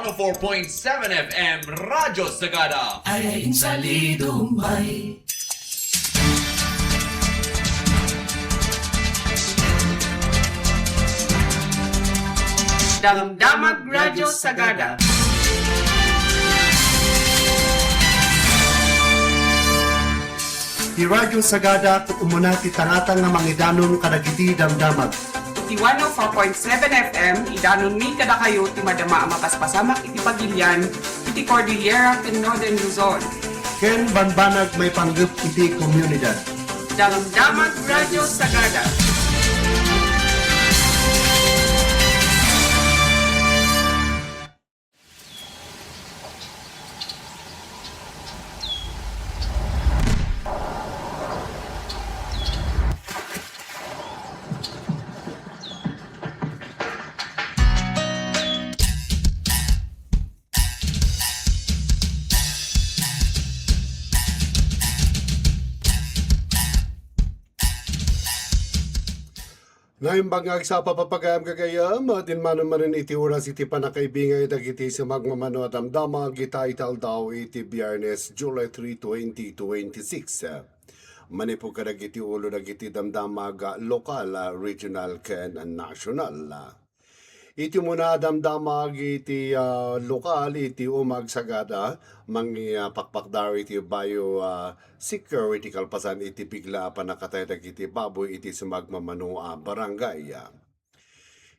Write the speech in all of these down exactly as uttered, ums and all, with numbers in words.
One oh four point seven F M Radyo Sagada. Ay, insalido may. Damdamag Radyo Sagada. Ti Radyo Sagada, ket umuna ti tangatang nga mangidanon kadagiti damdamag. Iti one oh four point seven F M, idanonmi kadakayo ti madama a mapaspasamak iti pagilian iti Cordillera ken Northern Luzon. Ken bambanag maipanggep iti komunidad. Damdamag Radyo Sagada. Naimbag nga agsapa, papagayam gagayam, dimmano manen iti oras iti pannakaibingay dagiti sumagmamano a damdamag ita iti aldaw iti Biyernes, July three, twenty twenty-six. Manipud kadagiti ulo dagiti damdamag lokal, regional, ken national. Iti umuna a damdamag iti, ah, lokal iti Umag Sagada, mangi-, ah, pakpakdar iti bio, ah, security kalpasan iti bigla a pannakatay dagiti baboy iti sumagmamano a barangay.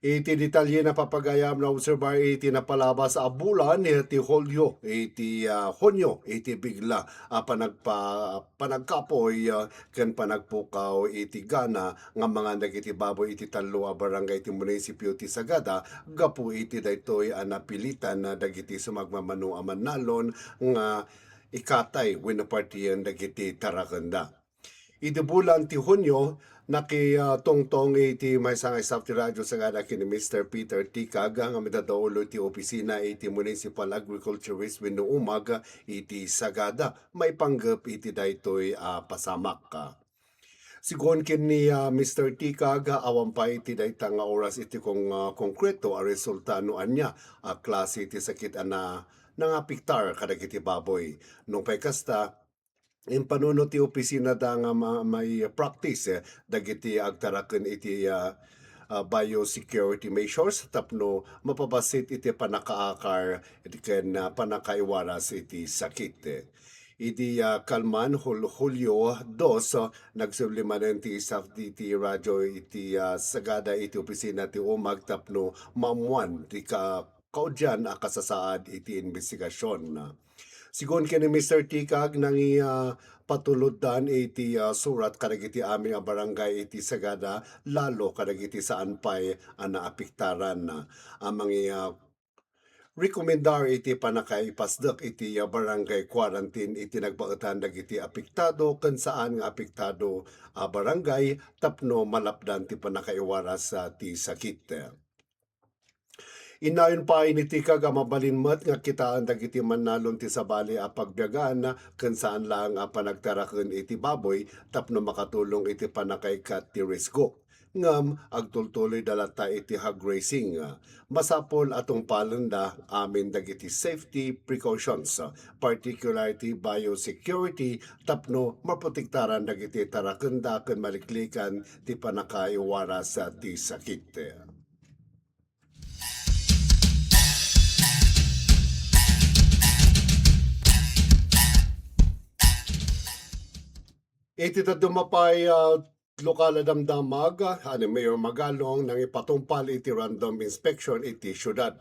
Iti detalye, napapagayam, naobserbar iti napalabas a bulan iti Hulyo iti, ah, Hunyo iti bigla a panagpa-, panagkapoy, ah, ken panagpukaw iti gana nga mangan dagiti baboy iti tallo a barangay iti munisipio ti Sagada gapu iti daytoy a napilitan dagiti sumagmamano a mannalon nga ikatay wenno partien dagiti tarakenda. Idi bulan ti Hunyo, nakitungtong iti maysa nga staff ti Radyo Sagada ken ni Mister Peter Tikag nga madadaolo iti opisina iti Municipal Agriculturist wenno Umag iti Sagada maipanggep iti daytoy a pasamak. Sigun ken ni, ah, Mister Tikag, awan pay iti dayta nga oras iti kon-, ah, konkreto a resulta no ania a klase ti sakit a na-, nangapektar kadagiti baboy. Nupay kasta, impanunot ti opisinada nga ma-, mai-practice, eh, dagiti agtaraken iti, ah, ah, biosecurity measures tapno mapabassit iti pannakaakar ken, ah, pannakaiwaras iti sakit. Idi, ah, kalman, Hul-, Hulyo dos, ah, nagsubli manen ti staff ti, ti radyo iti, ah, Sagada iti opisina ti Umag tapno maammuan ti ka-, kaudian a kasasaad iti imbestigasion. Sigun ken ni Mister Tikag, nangi-, ah, patuloddan iti, ah, surat kadagiti amin a barangay iti Sagada, lalo kadagiti saan pay a naapektaran. A mangi-, ah, rekomendar iti pannakaipasdek iti, ah, barangay quarantine iti nagbaetan dagiti apektado ken saan nga apektado a barangay tapno malapdan ti pannakaiwaras, ah, ti sakit. Innayon pay ni Tikag a mabalin met nga kitaan dagiti mannalon ti sabali a pagbiagan ken saan laeng a panagtaraken iti baboy tapno makatulong iti pannakaikkat ti risgo. Ngem agtultuloyda latta iti hog raising. Masapul a tungpalenda amin dagiti safety precautions, particularly biosecurity, tapno maprotektaran dagiti tarakenda ken maliklikan ti pannakaiwaras ti sakit. Iti dadduma pay, ah, lokal a damdamag, ah, ni Mayor Magalong nangipatungpal iti random inspection iti siudad.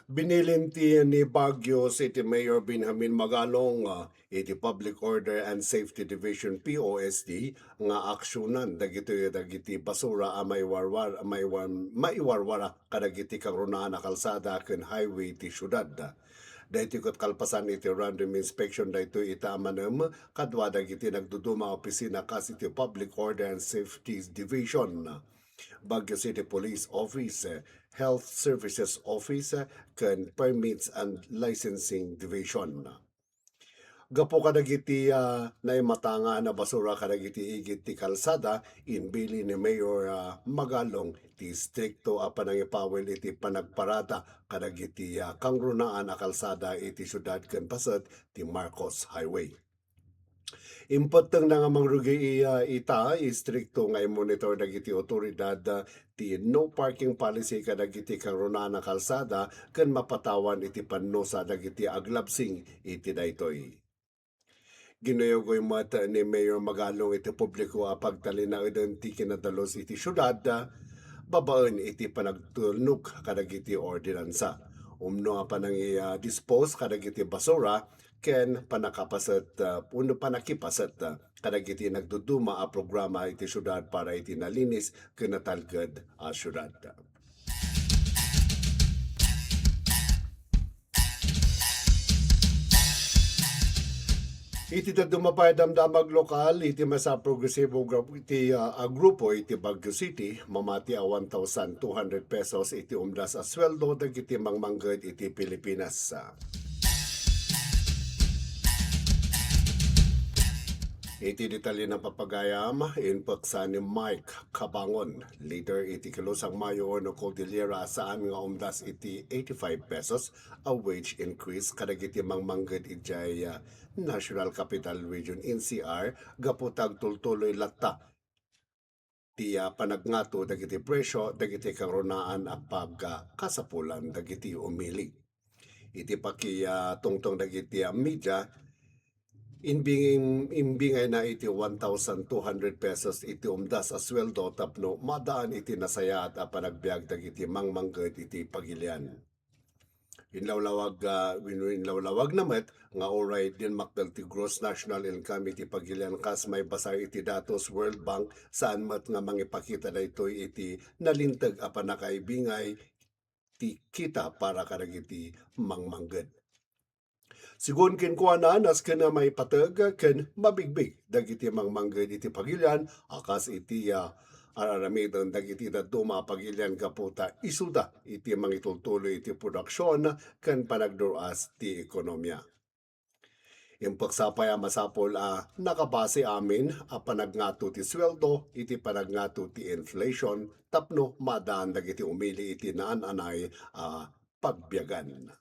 Binilin ti ni Baguio City Mayor Benjamin Magalong, ah, iti Public Order and Safety Division, P O S D, nga aksyonan dagitoy dagiti basura a maiwarwar-, maiwan-, maiwarwara kadagiti kangrunaan a kalsada ken highway ti siudad. Daytoy ket kalpasan iti random inspection daytoy ita a manem kadua dagiti nagduduma a opisina kas iti Public Order and Safety Division, Baguio City Police Office, Health Services Office, ken Permits and Licensing Division. Gapu kadagiti, ah, naimatangan a basura kadagiti igid ti kalsada, imbilin ni Mayor, ah, Magalong ti istrikto a panangipawil iti panagparada kadagiti, ah, kangrunaan a kalsada iti siudad ken paset ti Marcos Highway. Impettengna nga mangrugi iya ita, istrikto nga immonitor dagiti awtoridad, ah, ti no parking policy kadagiti kangrunaan a kalsada ken mapatawan iti pannusa dagiti aglabsing iti daytoy. Ginuyugoy met ni Mayor Magalong iti publiko a pagtalinaeden ti kinadalus iti siudad, babaen iti panagtulnog kadagiti ordinansa, umno a panangi-, ah, dispose kadagiti basura ken panakapaset, ah, wenno panakipaset, ah, kadagiti nagduduma a programa iti siudad para iti nalinis ken natalged a siudad. Iti dadduma pay a damdamag lokal, iti maysa a progresibo gru-, iti, ah, a grupo iti Baguio City, mamati a one thousand two hundred pesos iti umdas a sueldo dagiti mangmangged iti Pilipinas. Iti detalye a papagayam, impeksa ni Mike Cabangon, leader iti Kilusang Mayo wenno Cordillera, a saan nga umdas iti eighty-five pesos a wage increase kadagiti mangmangged idiay, ah, National Capital Region, N C R, gapu ta agtultuloy latta ti, ah, panagngato dagiti presio dagiti kangrunaan a pagkasapulan dagiti umili. Iti paki-, ah, tungtong dagiti, ah, media, imbing-, imbingayna iti one thousand two hundred pesos iti umdas a sueldo tapno madaan iti nasayaat a panagbiag dagiti mangmangged iti pagilian. Inlawlawag, ah, win-, inlawlawagna met nga uray dinmakkel ti gross national income iti pagilian kas maibasa iti datos World Bank, saan met nga mangipakita daytoy iti nalinteg a pannakaibingay ti kita para kadagiti mangmangged. Sigun kenkuana, nasken a maipateg ken mabigbig dagiti mangmangged iti pagilian a kas iti, ah, ar-aramiden dagiti dadduma a pagilian gapu ta isuda iti mangitultuloy iti produksion ken panagdur-as ti ekonomia. Impeksa pay a masapul a nakabase amin a panagngato ti sueldo iti panagngato ti inflation tapno madaan dagiti umili iti naan-anay a pagbiagan.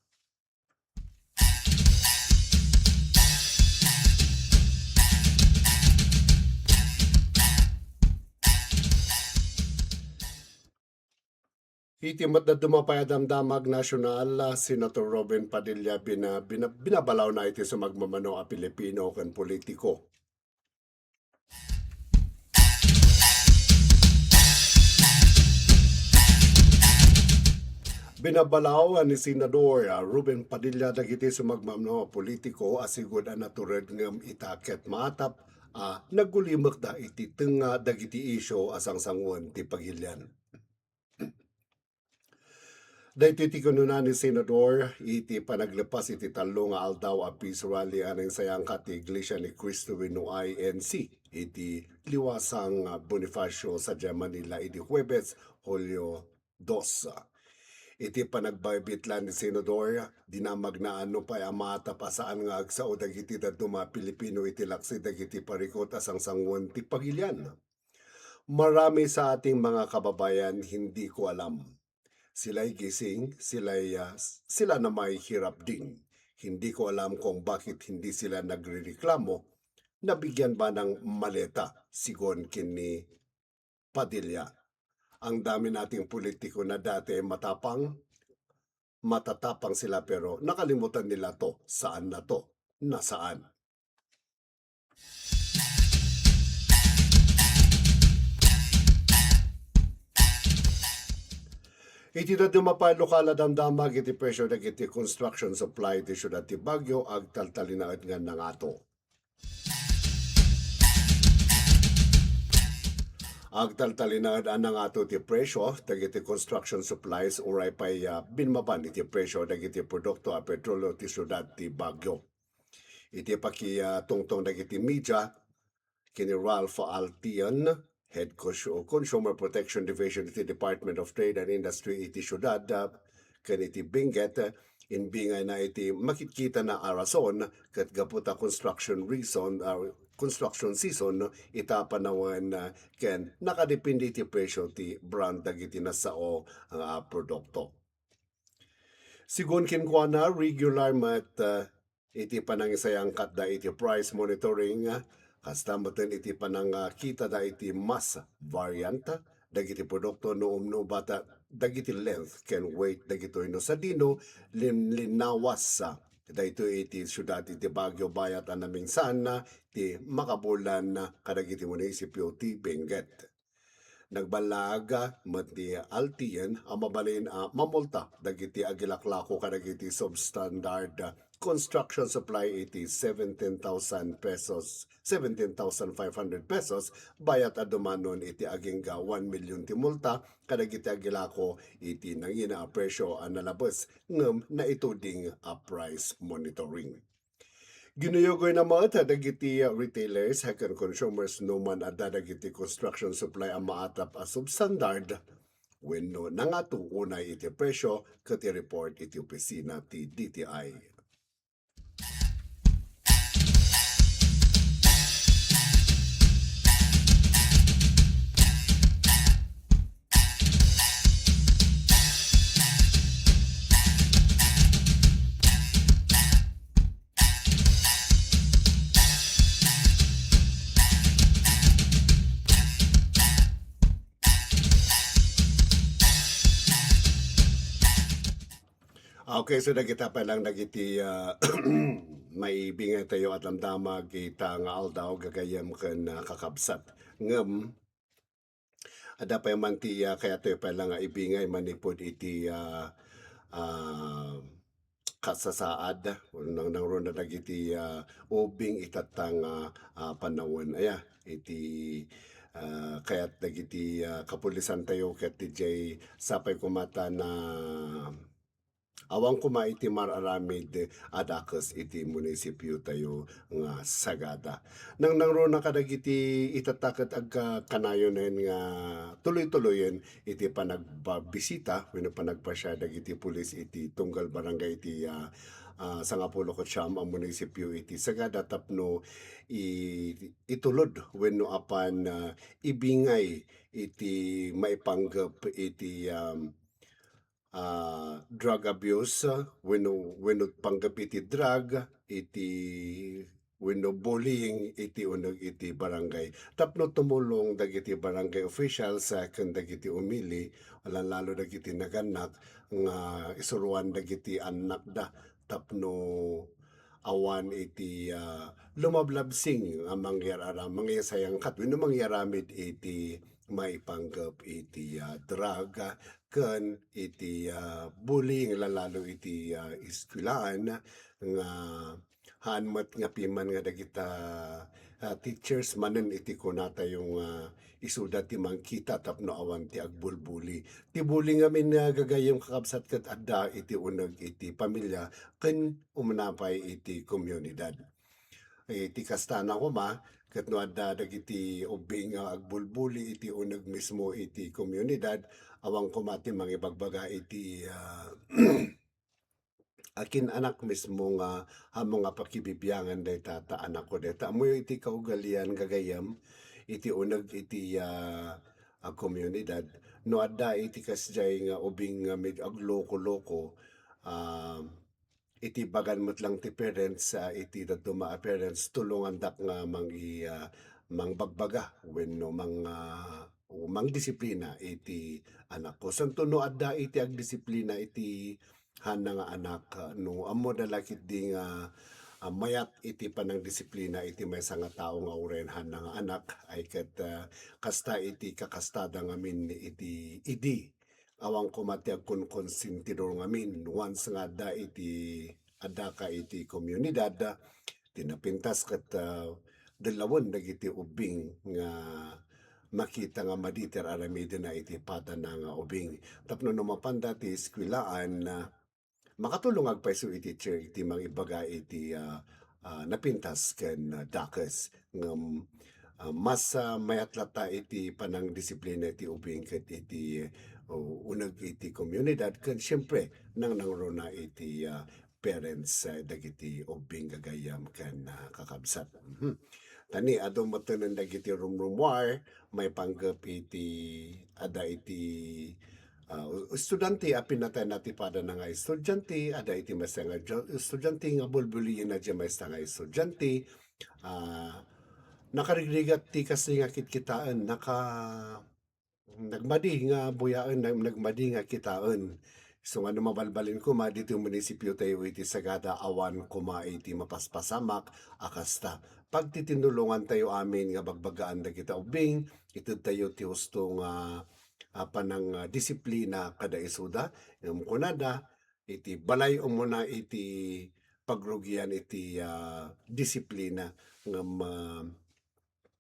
Iti met dadduma pay a damdamag nasional, ah, Senator Robin Padilla bina-, bina-, binabalawna iti sumagmamano a Pilipino ken politiko. Binabalaw ni Senador, ah, Ruben Padilla dagiti sumagmamano a politiko a sigud a natured ngem ita ket maatap a nagulimekda iti tengnga dagiti isyu a sangsangoen ti pagilian. Daytoy ti kinuna ni Senador iti panaglepas iti tallo nga aldaw a peace rally a nangsayangka ti Iglesia ni Cristo wenno I N C iti Liwasang Bonifacio sadiay Manila idi Huwebes, Hulyo dos. Iti panagbaybitlan ni Senador, dinamagna a nupay a maatap a saan nga agsao dagiti dadduma a Pilipino iti laksi dagiti parikut a sangsangoen ti pagilian. Marami sa ating mga kababayan, hindi ko alam. Sila'y gising, sila'y, ah, sila nama'y hirap din. Hindi ko alam kung bakit hindi sila nagrereklamo. Nabigyan ba ng maleta, sigon ken ni Padilla? Ang dami nating politiko na dati matapang, matatapang sila pero nakalimutan nila to, saan na to, nasaan. Iti dadduma pay a lokal a damdamag iti presyo dagiti construction supply iti siudad ti Baguio, agtaltalinaed nga nangato. Agtaltalinaed a nangato ti presyo dagiti construction supplies uray pay, ah, binmaban iti presyo dagiti produkto a petrolyo ti siudad ti Baguio. Iti paki-, ah, tungtong dagiti media, ken ni Ralph Altion, Head Cons-, Consumer Protection Division iti Department of Trade and Industry iti siudad, ah, ken iti Benguet, ah, Imbingayna iti makitkitana a rason ket gapu ta construction reason, ah, construction season ita panawen, ah, ken nakadepende iti presyo ti brand dagiti nasao nga produkto. Sigun kenkuana, regular met, ah, iti panangisayangkatda iti price monitoring, kasta metten iti panangkitada iti mass variant dagiti produkto no umno bata dagiti length ken weight dagitoy no sadino lin-, linnawas daytoy iti siudad iti Baguio bayat a namingsan ti makabulan kadagiti munisipio ti Benguet. Nagballaag met ni Altien a mabalin a mamulta dagiti agilaklako kadagiti substandard construction supply iti seventeen thousand pesos, seventeen thousand five hundred pesos, bayat a dumanon iti agingga one million ti multa kadagiti agilako iti nangina a presyo a nalabes ngem naituding a price monitoring. Ginuyogoyna met dagiti retailers ken consumers no man adda dagiti construction supply a maatap a substandard wenno nangato unay iti presyo ket i-report iti opisina ti D T I. Okay, so dagita pay lang dagiti, ah, maibingay tayo a damdama ita nga aldaw, gagayyem ken, ah, kakabsat. Ngem, adda pay man ti, ah, kayatyo pay lang nga ibingay manipud iti, ah, ah, kasasaad, nang-, nangruna dagiti, ah, ubing itatta nga, ah, panawen. Aya, iti, ah, kayat dagiti, ah, kapulisan tayo ket diay sapay koma ta na awan koma iti mar-aramid a dakes iti munisipio tayo nga Sagada. Nangnangruna kadagiti itatta ket agkanayonen nga tuloy-tuloyen iti panagbabisita wenno panagpasiar dagiti pulis iti tunggal barangay iti, ah, ah, sangapulo ket siam a munisipio iti Sagada tapno i-, itulod wenno apan, ah, ibingay iti maipanggep iti, um, ah, drug abuse, ah, wenno, wenno panggep iti drug, iti, wenno bullying iti uneg iti barangay. Tapno tumulong dagiti barangay officials, ah, ken dagiti umili, lalo dagiti nagannak nga isuroan dagiti annakda tapno awan iti, ah, lumablabsing a mangyar-, ara-, mangyasayangkat wenno mangyaramid iti maipanggep iti, ah, drug ken iti, ah, bullying, lalo iti, ah, eskwelahan nga haan met nga piman nga dagita, ah, teachers manen iti kunatayo nga isuda ti mangkita tapno awan ti agbulbuli. Ti bullying ngamin nga gagayyem kakabsat ket adda iti uneg iti pamilya ken umuna pay iti komunidad. Iti kastana koma, ket no adda dagiti ubbing nga agbulbuli iti uneg mismo iti komunidad, awan koma ti mangibagbaga iti, ah, akin-anak mismo nga ammom nga pakibibiangan dayta ta anakko dayta. Ammoyo iti kaugalian gagayyem iti uneg iti, ah, a komunidad. No adda iti kasdiay nga ubing nga med-, agloko-loko, ah, iti bagan met lang ti parents, ah, iti dadduma a parents, tulongandak nga mangi-, ah, mangbagbaga wenno mang-, ah, mangdisiplina iti anakko. Santo no adda iti agdisiplina iti haanna nga anak, ah, no ammoda la ketdi nga, ah, mayat iti panangdisiplina iti maysa nga tao nga uray haanna nga anak, ay ket, ah, kasta iti kakastada ngamin iti idi awan koma ti agkunkonsentidor ngamin once nga adda iti, addaka iti komunidad, ti napintas ket, ah, dellawen dagiti ubbing nga makita nga madi ti ar-aramidena iti padana nga ubing. Tapno no mapanda ti eskwelaan, ah, makatulong agpayso iti teacher iti mangibaga iti, ah, ah, napintas ken, ah, dakes. Ngem, ah, mas, ah, mayat latta iti panangdisiplina iti ubing ket iti, o, uneg iti komunidad ken siyempre nangnangruna iti, ah, parents, ah, dagiti ubbing gagayyem ken, ah, kakabsat. Mhm. Tani adu metten dagiti rumrumuar maipanggep iti adda iti, ah, estudiante a pinatayna ti padana nga estudiante, adda iti maysa nga jo-, estudiante nga bulbulienna diay maysa nga estudiante. Ah, nakarigrigat ti kasdi nga kitkitaen, naka-, nagmadi nga buyaen, nag-, nagmadi nga kitaen. Isu nga no mabalbalin koma, ditoy munisipiotayo iti Sagada, awan koma iti mapaspasamak a kasta. Pagtitinulongantayo amin nga bagbagaan dagita ubbing, itedtayo ti husto nga, ah, panang, ah, disiplina kada isuda. Ngem kunada, iti balay umuna iti pagrugian iti, ah, disiplina ngem, ah,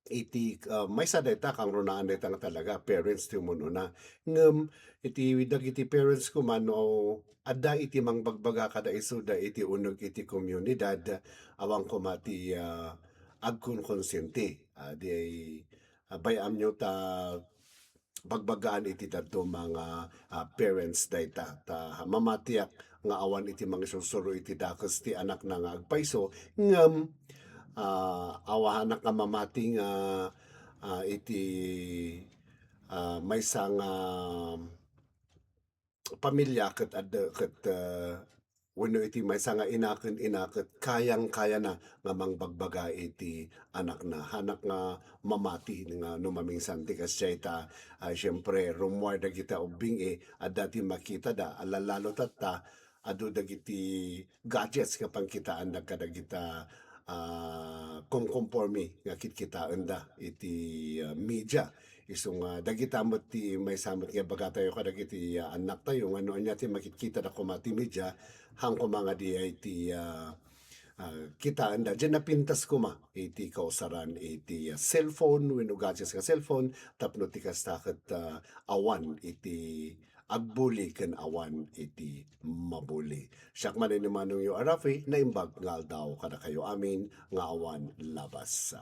iti, ah, maysa dayta kangrunaan dayta nga talaga parents ti umun-una. Ngem iti dagiti parents koma no adda iti mangbagbaga kada isuda iti uneg iti komunidad, awan koma ti, ah, agkonkonsiente. Ah, di, ah, bay-amyo ta bagbagaan iti dadduma nga, ah, parents dayta. Ta mamatiak nga awan iti mangisursuro iti dakes ti anakna nga agpayso, ngem, ah, awanak nga mamati nga, ah, iti, ah, maysa nga pamilia ket adda ket, ah, wenno iti maysa nga ina ken ina ket kayang-kayana nga mangbagbaga iti anakna. Hanak nga mamati nga no mamingsan ti kasdiay ta, ah, siempre, rummuar dagita ubbing, eh, adda ti makitada, a lalo tatta, adu dagiti gadgets nga pangkitaanda kadagita, ah, kumkumpormi nga kitkitaenda iti, ah, media. Isu nga dagita met ti maysa met nga ibagatayo kadagiti, ah, annaktayo nga no ania ti makitkitada koma ti media, haan koma nga diay ti, ah, ah, kitaenda. Diay napintas koma iti kausaran iti, ah, cellphone wenno gadgets nga cellphone tapno ti kasta ket, ah, awan iti agbuli ken awan iti mabuli. Siak manen ni Manongyo a Rafi, naimbag nga aldaw kadakayo amin nga awan labas.